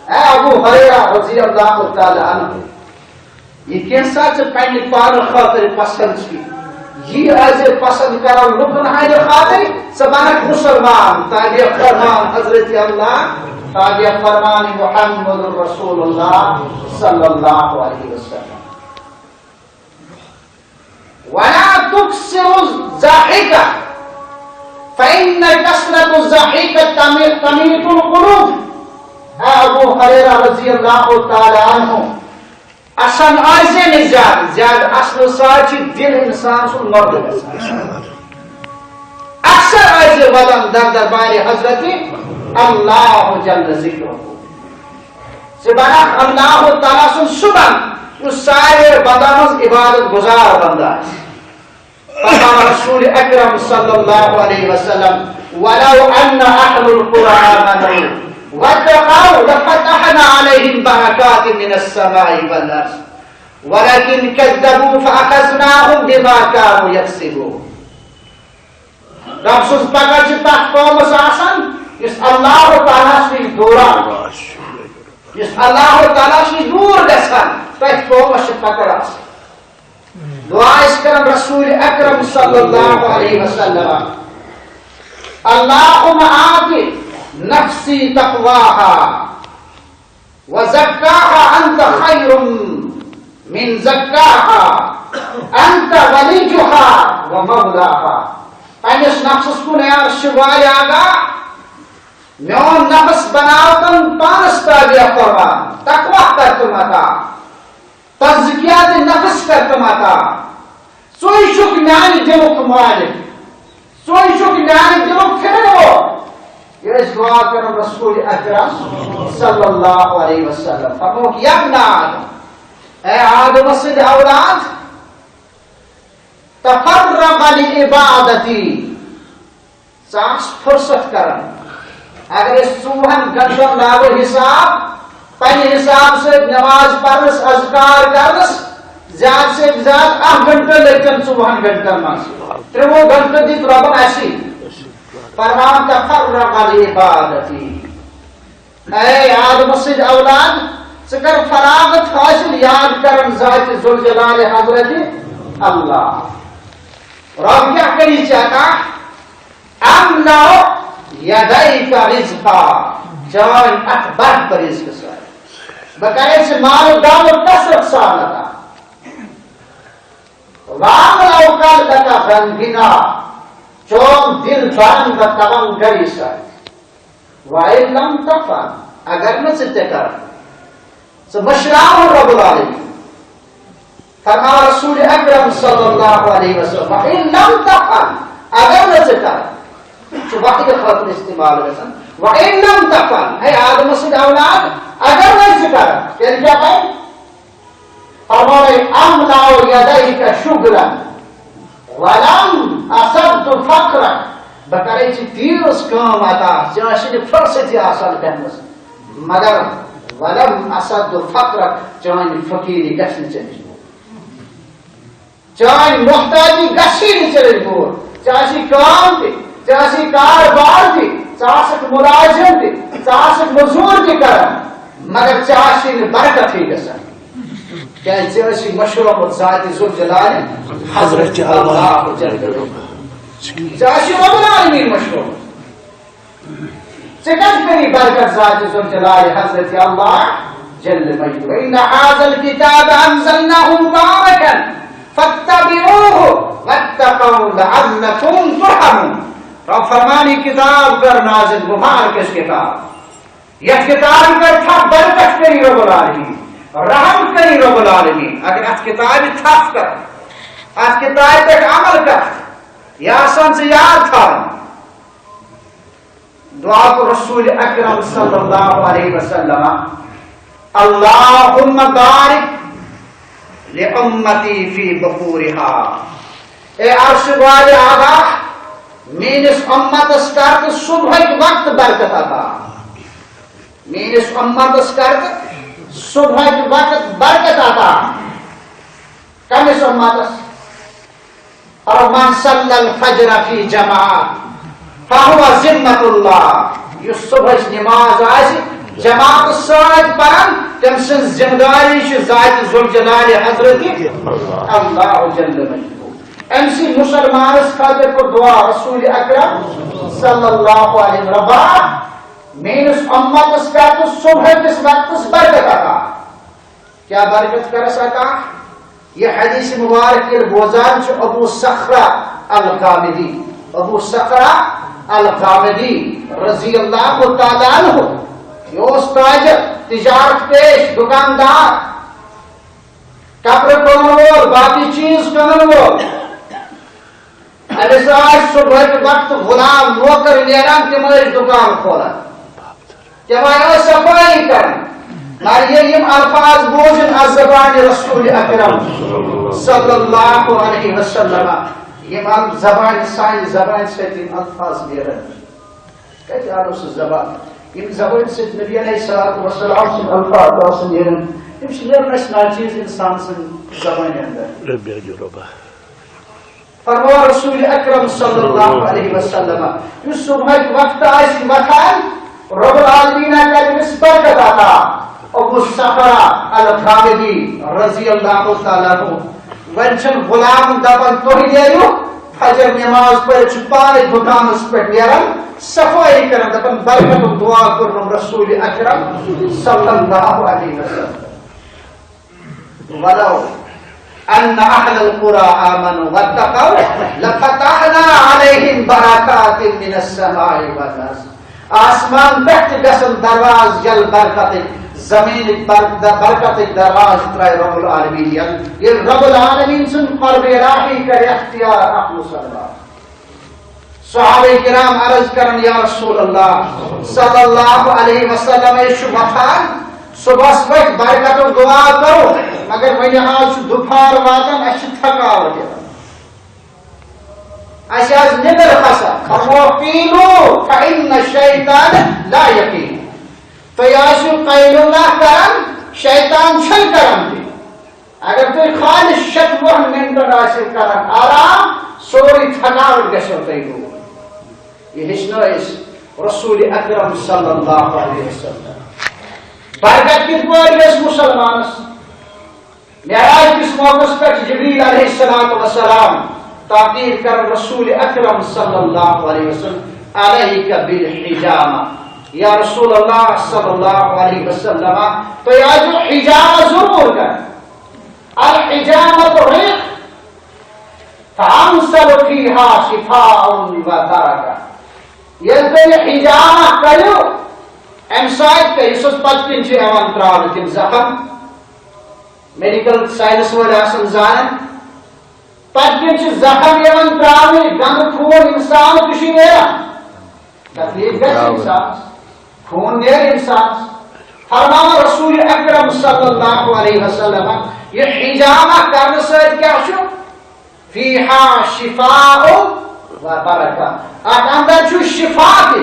اے ابو ہریرہ رضی اللہ تعالیٰ عنہ، یہِ کینٛژھا ژےٚ پننہِ پانہٕ خٲطرٕ پسنٛد چھُے، یی آسہِ پسنٛد کران لُکن ہٕنٛدِ خٲطرٕ، ژٕ بنکھ مُسلمان، تابع فرمان حضرت اللہ، تابع فرمان محمد رسول اللہ صلی اللہ علیہ وسلم۔ "وَلَا تُكْثِرُ الضَّحِكَ فَإِنَّ كَثْرَةَ الضَّحِكِ تُمِيتُ الْقُلُوبَ"۔ اے ابو ہریرہ رضی اللہ تعالیٰ عنہ، اسان آسہِ نہٕ زیادٕ، زیادٕ اسنہٕ سۭتۍ چھُ دِل انسان سُنٛد مردٕ گژھان۔ اکثر آسہِ ودان در دربارِ حضرت اللہ جل ذکرہ۔ ژٕ بنکھ اللہ تعالیٰ سُنٛد سُہ بنٛد، یُس سارے بندن ہٕنٛز عبادت گزار بندہ آسہِ۔ فقال رسول اکرم صلی اللہ علیہ وسلم، "ولو ان اہل القرى آمنوا واتقوا لفتحنا عليهم بركات من السماء والارض ولكن كذبوا فاخذناهم بما كانوا يكسبون"۔ رب سٕنٛز پکڑ چھِ تتھ قومس آسان، یُس اللہ تعالیٰ ہس نِش دوٗر آسہِ، یُس اللہ تعالیٰ ہس نِش دوٗر گژھان، تتھ قومس چھِ پکڑ آسان۔ دعا ٲسۍ کران رسول اکرم صلی اللہ علیہ وسلم، "اللهم آت نفسی تقواها وزکاها انت خیر من زکاها انت ولیها ومولاها"۔ پننِس نفسس کُن، اے عرشہِ والہِ آقا، میون نفس بناو تن پانس تابع فرمان، تقویٰ کر تم عطا۔ تزکیات نفس کر تم عطا۔ ژٕے چھُکھ میانہِ دِلُک مالک، ژٕے چھُکھ میانہِ دِلُک پھرن وول۔ یہِ ٲسۍ دعا کران رسول اکرم صلی اللہ علیہ وسلم۔ فرمووُکھ، یا ابن آدم، اے آدم سٕنٛدۍ اولاد، تفرغ لعبادتی، ژٕ آس فرصت کران۔ اگر أسۍ ژوٚوُہن گھنٹن لاگو حساب، پننہِ حساب سۭتۍ نماز پرنس، اذکار کرنس، زیادٕ سے زیادٕ اکھ گھنٹہٕ لٔگۍ تن ژوٚوُہن گھنٹن منٛز۔ ترٛوٚوُہ گھنٹہٕ دِتۍ رۄبن اسی۔ فرمان، تفرغ لعبادتی۔ اے آدم سٕنٛدۍ اولاد، ژٕ کر فراغت حٲصِل یاد کرن ذاتِ ذوالجلال حضرت اللہ۔ رب کیٛاہ کری ژےٚ عطا؟ املأ یدیک رزقا، چٲنۍ اتھ بر تہٕ رزقہٕ سۭتۍ۔ بہٕ کرے ژےٚ مال و دولت کثرت سان عطا۔ واملأ قلبک غنیٰ، چون دل بھرن بہٕ توانگری سۭتۍ۔ وَإِن لَّمْ تَفْعَلْ، اگر نہٕ ژٕ تہِ کر، ژٕ مٔشراوُن رب العالمین۔ فرماو رسول اکرم صلی اللہ علیہ وسلم، وَإِن لَّمْ تَفْعَلْ، اگر نہٕ ژٕ کر، چھُ وحی خٲطرٕ استعمال گژھان۔ وَإِن لَّمْ تَفْعَلْ، اے آدم سٕنٛدۍ اولاد، اگر نہٕ ژٕ کر، تیٚلہِ کیٛاہ بنہِ؟ فرماوے، املأ یدیک شغلا ولم اصب فقرا، بہٕ کرے ژےٚ تیٖژ کٲم عطا، ژےٚ آسہِ نہٕ فرصتی آسان بیٚہنس، مگر ولم أشد فقرك، چانہِ فقیری گژھِ نہٕ ژےٚ نِش دوٗر۔ چانہِ محتاجی گژھی نہٕ ژےٚ نِش دوٗر۔ ژےٚ آسی کٲم تہِ، ژےٚ آسی کاربار تہِ، ژٕ آسکھ مُلازِم تہِ، ژٕ آسکھ مٔزوٗر تہِ کران، مگر ژےٚ آسی نہٕ برکتھٕے گژھان۔ کیازِ ژےٚ آسی مشرومُت ذاتِ ذوالجلالِ حضرت اللہ جل جلالہ۔ ژےٚ آسی رب العالمین مشرومُت۔ ژےٚ کتہِ کری برکت ذاتِ ذوالجلالِ حضرت اللہ جل مجدہ۔ إن هذا الكتاب أنزلناه مباركا فاتبعوه واتقوا لعلكم ترحمون۔ رب فرمان، یہِ کتاب کر نازل، مبارک یۄس کتاب۔ یتھ کتابہِ پٮ۪ٹھ تھپھ برکت کٔرِو رب العالمین، رحم کٔرِو رب العالمین۔ اگر اتھ کتابہِ تھپھ کر، اتھ کتابہِ پٮ۪ٹھ عمل کر، یہِ آسان ژےٚ یاد تھاوُن۔ دعا گو رسول اکرم صلی اللہ علیہ وسلم، اللہم بارک لامتی فی بکورہا۔ اے عرش والے آغا، میٲنِس امتس کر تہٕ صبحٕکۍ وقت برکت عطا۔ میٲنِس امتس کر تہٕ صبحٕکۍ وقت برکت عطا۔ کٔمِس امتس؟ فرماو، من صلی الفجر فی جماعت فہو ذمۃ اللہ۔ یُس صبحٕچ نماز آسہِ جماعتس سۭتۍ پران، تٔمۍ سٕنٛز ذمہ داری چھِ ذاتِ ذوالجلالِ حضرت اللہ جل مجدہ۔ أمۍ سٕنٛدۍ مسلمانس خٲطرٕ کوٚر دعا رسول اکرم صلی اللہ علیہ وسلم، ربا، میٲنِس امتس کر تہٕ صبح کِس وقتس برکت عطا۔ کیا برکت کرس عطا؟ یہ حدیث مبارک ییٚلہِ بوزان چھُ ابو صخرہ الغامدی، ابو صخرہ الغامدی رضی اللہ تعالیٰ عنہ، یہ اوس تاجر، تجارت پیش، دکاندار، کپرٕ کٕنن وول، باقی چیز کٕنن وول۔ أمِس آسہِ صبحٕکۍ وقتہٕ غلام نوکر نیران، تِم ٲسۍ دُکان کھولان، تِمن ٲس صفٲیی کران۔ مگر ییٚلہِ یِم الفاظ بوٗزِن از زبانِ رسول اکرم صلی اللہ علیہ وسلم، یِم ال-، زبانہِ، سانہِ زبانہِ سۭتۍ یِم الفاظ نیران، کتہِ آو سُہ زبان؟ یِم زبانہِ سۭتۍ نبی علیہ الصلوۃ والسلام سٕنٛدۍ الفاظ آسان نیران، تِم چھِ نیران اَسہِ ناچیز انسان سٕنٛدِ زبانہِ اندر۔ ربی اجربہ۔ فرماو رسول اکرم صلی اللہ علیہ وسلم، یُس صبحٕکۍ وقتہٕ آسہِ وۄتھان، رب العالمین کرِ أمِس برکت عطا۔ ابو صخرہ الغامدی رضی اللہ تعالیٰ عنہ، وۄنۍ چھِنہٕ غلام دپان، تُہۍ نیرِو، فجر نماز پٔرِتھ چھُ پانے دُکانس پٮ۪ٹھ نیران، صفٲیی کران، دپان، برکتُک دعا کوٚرنم رسول اکرم صلی اللہ علیہ وسلم۔ ولو أن أهل القرى آمنوا واتقوا لفتحنا عليهم بركات من السماء والأرض۔ آسمان پٮ۪ٹھ تہِ گژھن دروازٕ یَلہٕ برکتٕکۍ، زمینٕکۍ بر-، برکتٕکۍ دروازٕ ترٛایہِ رب العالمین یَلہٕ۔ ییٚلہِ رب العالمین سُنٛد قرب الہی کرِ اختیار اکھ مسلمان۔ صحابہ کرام عرض کرن، یا رسول اللہ صلی اللہ علیہ وسلم، أسۍ چھِ وۄتھان، صبحس پٮ۪ٹھ برکتُک دعا کرو، مگر وۄنۍ حظ چھُ دُپھار واتان، اَسہِ چھِ تھکاوٹ یِوان، اَسہِ حظ نِندٕر کھسان۔ فرمو، قیلوا فإن الشیطان لا یقیل۔ تُہۍ ٲسِو قیلولہ کران، شیطان چھُنہٕ کران تہِ۔ اگر تُہۍ خالص شتوُہن منٹن آسِو کران آرام، سورُے تھکاوٹ گژھیو تۄہہِ دوٗر۔ یہِ ہیٚچھنٲے أسۍ رسول اکرم صلی اللہ علیہ وسلم۔ برکت کِتھ پٲٹھۍ گژھِ مسلمانس؟ معراج کِس موقعس پٮ۪ٹھ جبریل علیہ الصلوۃ والسلام تاکید کران رسول اکرم صلی اللہ علیہ وسلم، علیک بالحجامہ۔ یا رسول اللہ صلی اللہ علیہ وسلم، تُہۍ ٲسِو حجامہ ضرور کران۔ الحجامة ريق تنزل فيها شفاء وبركة۔ ییٚلہِ تُہۍ یہِ حجامہ کٔرِو، اَمہِ سۭتۍ کیٛاہ، یُس حظ پتہٕ کِنۍ چھِ یِوان ترٛاونہٕ تِم زخم، میڈیکل ساینس وٲلۍ آسان زانان، پتہٕ کِنۍ چھِ زخم یِوان ترٛاونہٕ، گنٛدٕ خوٗن اِنسان تہِ چھُ نیران۔ تکلیف گژھِ انسانس، خوٗن نیرِ انسانس۔ فرماوان رسول اکرم صلی اللہ علیہ وسلم، یہِ حجامہ کرنہٕ سۭتۍ کیٛاہ چھُ؟ فیہا شفاء و برکہ۔ اتھ اندر چھُ شفا تہِ،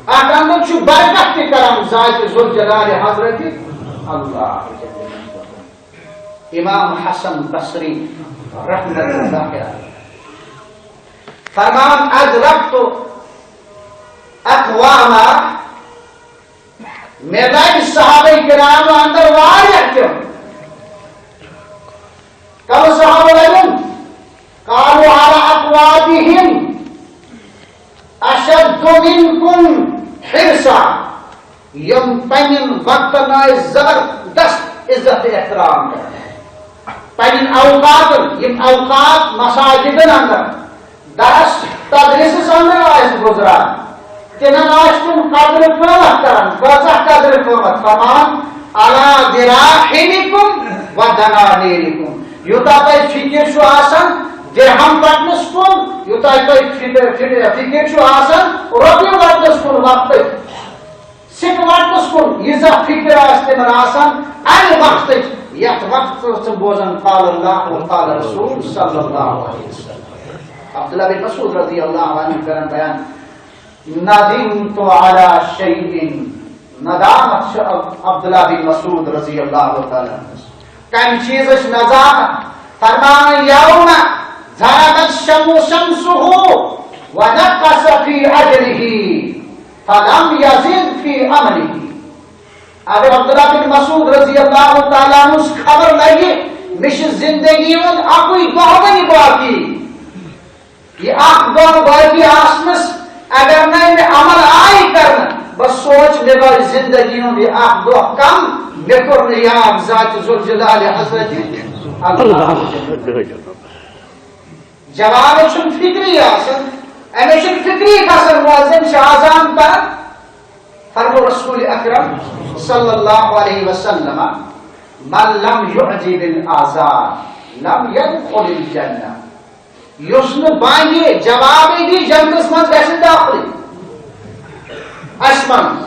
اتھ اندر چھُ برکت تہِ کران ذات ذوالجلال حضرت اللہ۔ امام حسن بصری رحمۃ اللہ علیہ فرمان، ادرکت اقواما، مےٚ لَگۍ صحابہ کرام اندر واریاہ تِم۔ کم صحابہ لَگن؟ قالوا على اقواتهم اشد منکم حرصا، یِم پننٮ۪ن وقتن ٲسۍ زبردست عزت تہٕ احترام کران۔ پننٮ۪ن اوقاتن، یِم اوقات مساجدن اندر درس تدریسس اندر آسہِ گزران، تِمن آسہِ تِم قدر قۭمت کران۔ کۭژاہ قدر قۭمت؟ فرمان، علی دراہمکم و دنانیرکم، یوٗتاہ تۄہہِ فکر چھُ آسان درہم وٹنس کُن، یوٗتاہ تۄہہِ فکر، فکر، فکر چھُ آسان رۄپیہِ وٹنس کُن، وقتٕچ سکہِ وٹنس کُن، ییٖژاہ فکر آسہِ تِمن آسان امہِ وقتٕچ، یتھ وقتس ژٕ بوزان قال اللہ و قال رسول صلی اللہ علیہ وسلم۔ عبداللہ بن مسعود رضی اللہ عنہ کران بیان، ندمت علی شیء، ندامت چھِ عب-، عبداللہ بن مسعود رضی اللہ تعالیٰ عنہ کمہِ چیزٕچ ندامت؟ فرمان، یوم ذهبت شم-، شمسه ونقص في اجره فلم يزد في عمله۔ اگر عبداللہ بن مسعود رضی اللہ تعالیٰ عنہ خبر لگہِ، مےٚ چھِ زندگی ہُنٛد اکُے دۄہ وۄنۍ باقی، یہِ اکھ دۄہ باقی آسنس، اگر نہٕ مےٚ عمل آیہِ کرنہٕ، بس سونچ، مےٚ گوٚو زندگی ہُنٛد یہِ اکھ دۄہ کم، مےٚ کوٚر نہٕ یاد ذات ذوالجلال حضرت اللہ۔ جواب چھُنہٕ فکری آسان، أمِس چھُنہٕ فکری گژھان، مؤذن چھُ اذان پران۔ فرمو رسول اکرم صلی اللہ علیہ وسلم، من لم يعجب الاذان لم يدخل الجنہ۔ یُس نہٕ بانگہِ جوابے دی، جنتس منٛز گژھِ نہٕ دٲخلٕے۔ اَسہِ منٛز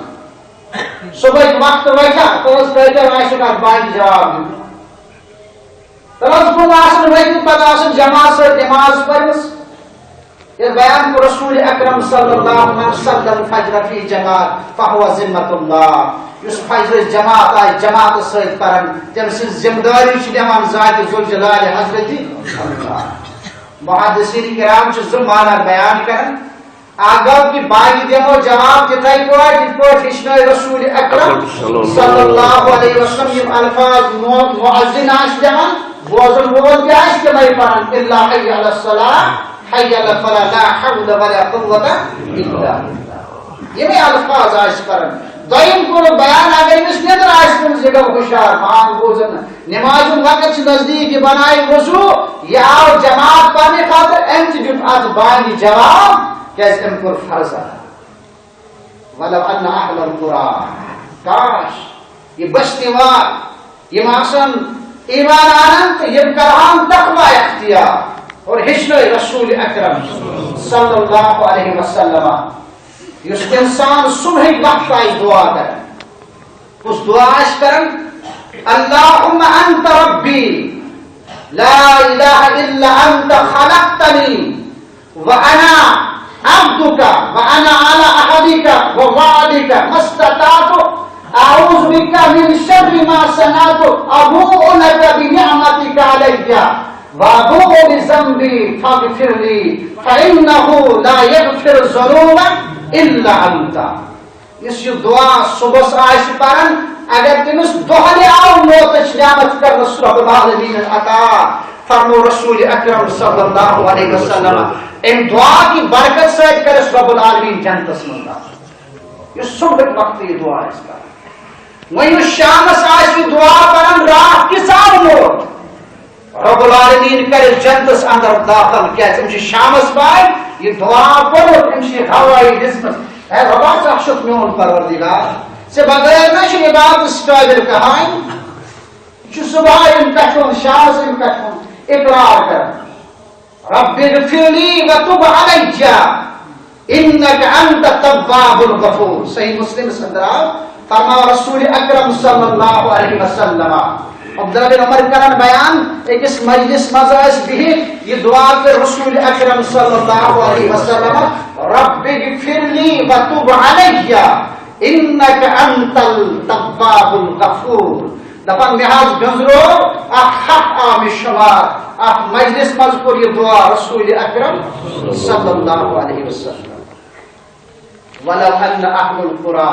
صبحٕکۍ وقتہٕ وۄتھان، پانٛژھ کٲتیٛاہ آسہِ کانٛہہ بانگہِ جواب دیُن۔ تَلہٕ حظ کُن آسان ؤتھِتھ، پتہٕ آسان جماعت سۭتۍ نماز پٔرمٕژ۔ ییٚلہِ بیان کوٚر رسول اکرم صلی اللہ علیہ وسلم، من صلی الفجر فی جماعت فہو ذمۃ اللہ، یُس فجرٕچ جماعت آسہِ جماعتس سۭتۍ پران، تٔمۍ سٕنٛز ذمہ دٲری چھِ نِوان ذات ذوالجلال حضرت اللہ۔ محدثین کرام چھِ زٕ معنی بیان کران۔ اکھ گوٚو کہِ بانگہِ دِمو جواب تِتھے پٲٹھۍ، یِتھ پٲٹھۍ ہیٚچھنٲے رسول اکرم صلی اللہ علیہ وسلم۔ یِم الفاظ مو-، مؤذن آسہِ دِوان، بوزن وول تہِ آسہِ تِمے پران، الا حی علی الصلاۃ، حی علی الفلاح، لا حول ولا قوۃ الا باللہ۔ یِمے الفاظ آسہِ پران۔ دوٚیِم کوٚرُکھ بیان، اگر أمِس نیٚدٕر آسہِ گٔمٕژ، یہِ گوٚو ہُشار، بانگ بوزُن نہٕ۔ نمازِ ہُنٛد وقت چھُ نزدیٖک، یہِ بنایہِ وضو، یہِ آو جماعت پرنہٕ خٲطرٕ، أمۍ تہِ دیُت اَتھ بانگہِ جواب، کیازِ أمۍ کوٚر فرض ادا۔ ولو ان اہل القری، کاش، یہِ بستی وال، یِم آسن ایمان انان تہٕ یِم کرہن تقوی اختیار اور ہیٚچھنٲے رسول اکرم صلی اللہ علیہ وسلم، یُس انسان صبحٕکۍ وقتہٕ آسہِ دعا کران۔ کُس دعا آسہِ کران؟ اللہم انت ربی لا الہ الا انت خلقتنی وانا عبدک وانا علی عہدک ووعدک ما استطعت اعوذ بک من شر ما صنعت ابوء لک بنعمتک علی وابوء بذنبی فاغفر لی فانہ لا یغفر الذنوب الا انت۔ یُس یہِ دعا صبحس آسہِ پران، اگر تٔمِس دۄہلہِ آو موتٕچ نعمت کرنس رب العالمین عطا، فرمو رسول اکرم صلی اللہ علیہ وسلم، امہِ دعا کی برکت سۭتۍ کرس رب العالمین جنتس منٛز داخل۔ یُس صبحٕکۍ وقتہٕ یہِ دعا آسہِ کران، وۄنۍ یُس شامس آسہِ یہِ دعا پران، راتھ کِژھ آو موت، رب العالمین کرِ جنتس اندر داخل، کیازِ أمۍ چھُ شامس بعد یہِ دعا پوٚرمُت، أمۍ چھِ یہِ گواہی دِژمٕژ، اے ربا، ژٕ چھُکھ میون پروردگار، ژےٚ بغٲر نہ چھُ عبادتس قٲبل کہانی۔ یہِ چھُ صبحٲے أمۍ پٮ۪ٹھ ووٚن، شامس أمۍ پٮ۪ٹھ ووٚن، اقرار کران۔ رب اغفر لی وتب علی انک انت التواب الغفور۔ صحیح مسلمس اندر آو، فرماو رسول اکرم صلی اللہ علیہ وسلم۔ عبداللہ بن عمر کران بیان، أکِس مجلس منٛز ٲسۍ بِہِتھ، یہِ دعا کٔر رسول اکرم صلی اللہ علیہ وسلم، رب اغفر لی وتب علی، انک انت التواب الغفور۔ دپان مےٚ حظ گنزرو اکھ ہتھ آو مےٚ شمار۔ اتھ مجلس منٛز کوٚر یہِ دعا رسول اکرم صلی اللہ علیہ وسلم۔ ولو ان اہل القرى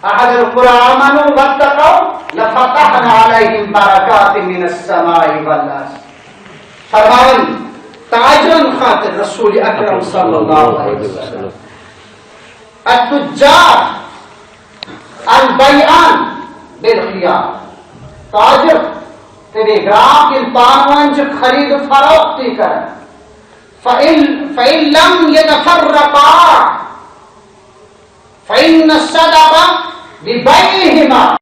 اہل القرى آمنوا واتقوا لفتحنا علیہم برکات من السماء والارض۔ فرماون تاجرن خاطر رسول اکرم صلی اللہ علیہ وسلم، التجار البیعان بالخیار، تاجر تہٕ بیٚیہِ گراک ییٚلہِ پانہٕ ؤنۍ چھِ خرید و فروخت تہِ کران، فَإِن فَإِن لَمْ يَتَفَرَّقَا فَإِنَّ الصَّدَقَ بِبَيْعِهِمَا۔